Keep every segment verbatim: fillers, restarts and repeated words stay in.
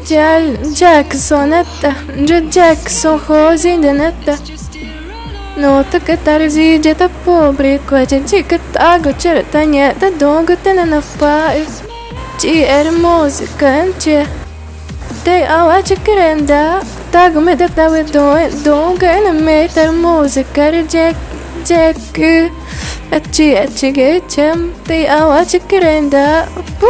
Jal Jackson ẽta, Jal Jackson José de neta. Notücü tarüxi ya ta público, ya jixcü tagu chorü ta ngẽxta duü̃xü̃gü tena napaxü̃. Chixexarü música ẽxü̃ chixexarü. Teiawa chicürenda, tagu me detawe duü̃xẽxü̃ duü̃xü̃güxü̃ name tarüxi música rü yexgü, yexgü, achixechigü chama. Teiawa chicürenda, pu,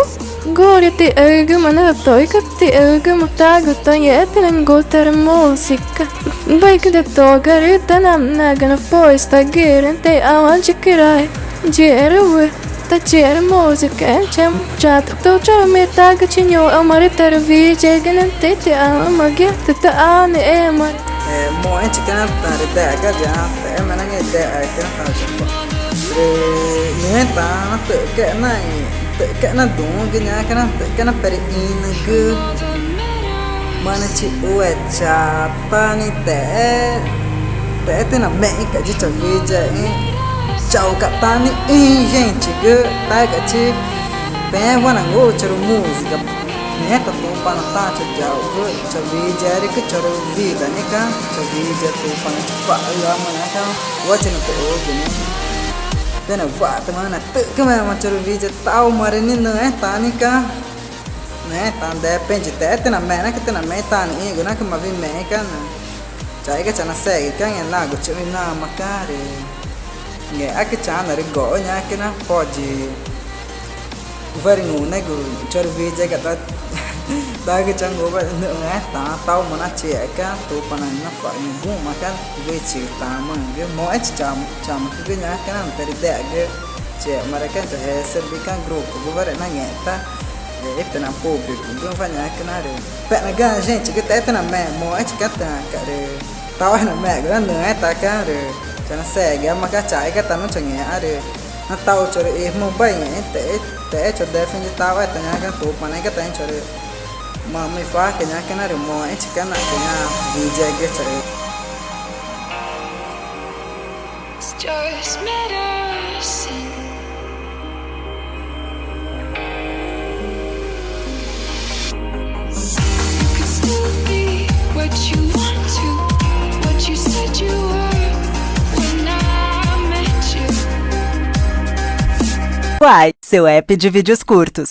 guri tixaxügüma na toxicü tixaxügüma tagu tangẽxma tarüxi música. Bai cuda togarü ta namaxã nagana pois tagirüxü̃. Teiawa chicürae, yexarü wüxi ta chixexarü música ẽxü̃ chama. Chata tüxü̃ chorü me tagu chiñuxü̃ma rü tarüxi wüxi yexgü na teiawa magía tüxü̃ ta ãnewa. Moxẽchi cana tarüxi dexaga ya texé me nangẽxma dexaga cana tarüxi rü nüxü̃ taxü̃ na tüxcüna i tüxcüna duü̃xü̃gü ñaxü̃ca̱x na tüxcüna perü ĩnügü. Marüxü̃ chixuxü̃ chata niĩ texé, texé tena mexü̃ca̱x ya chaxü̃ wüxi yexü̃, chauxca̱x ta niĩ gentechigü taxca̱x chi pexéwa nangu chorü música. Nüxü̃ ta Tupana taxü̃ chayauxgü chaxü̃ wüxi yexü̃ rü chorü vida niĩ ca̱x chaxü̃ wüxi yexü̃ Tupana chicua̱xüü̃ ñaxü̃ca̱x. Watchi na tüxü̃ wüxi yexü̃ tena watüma na tüxcüma chorü wüxi yexü̃ tau marü niĩ nüxü̃ taxü̃ niĩ ca̱x. Nüxü̃ taxü̃ depende texé tena mexü̃ na ca̱x tena mexü̃ taxü̃ nüxü̃ gu na ca̱x ma wüxi mexü̃ ca̱x na chaxca̱x chanasegüca̱x ngẽma nagu chixü̃ i namaca̱x rü ngexacü chanarügo̱xü̃ ñaxü̃ca̱x na podi wüxi rü ngunegu chorü wüxi yexü̃ca̱x ta dagü changuxü̃wa nüxü̃ taxü̃ tauma na chixexü̃ca̱x Tupana nacua̱x i guxü̃ma ca̱x wüxichiga tamaxü̃gü. Moxẽchi chama, chamücügü ñaxü̃ca̱x na perü dexagü chixexmarü ca̱x chaxesebüca̱x grupoguwa rü nangẽxma ta ipena públicogüxü̃wa ñaxü̃ca̱x na rü pexna ga gentechigü texé tena mexü̃ moxẽchi ca̱x tena ca̱x rü tau ena mexü̃gu na nüxü̃ taxü̃ ca̱x rü chanasegümaca̱x chaxca̱x ta nu changẽxma rü na tau chorü ixü̃ bai ngexü̃ texé, texé chorü defende tau ta ñaxü̃ca̱x Tupanaxü̃ca̱x ta ñaxü̃ chorü mama icuaca ñaxü̃ca̱x na rü moxẽchi ca̱x na ca̱x ñaã wüxi yexü̃gü chorü It's just medicine. You could still be what you want to, what you said you were when I met you. Uai, seu app de vídeos curtos.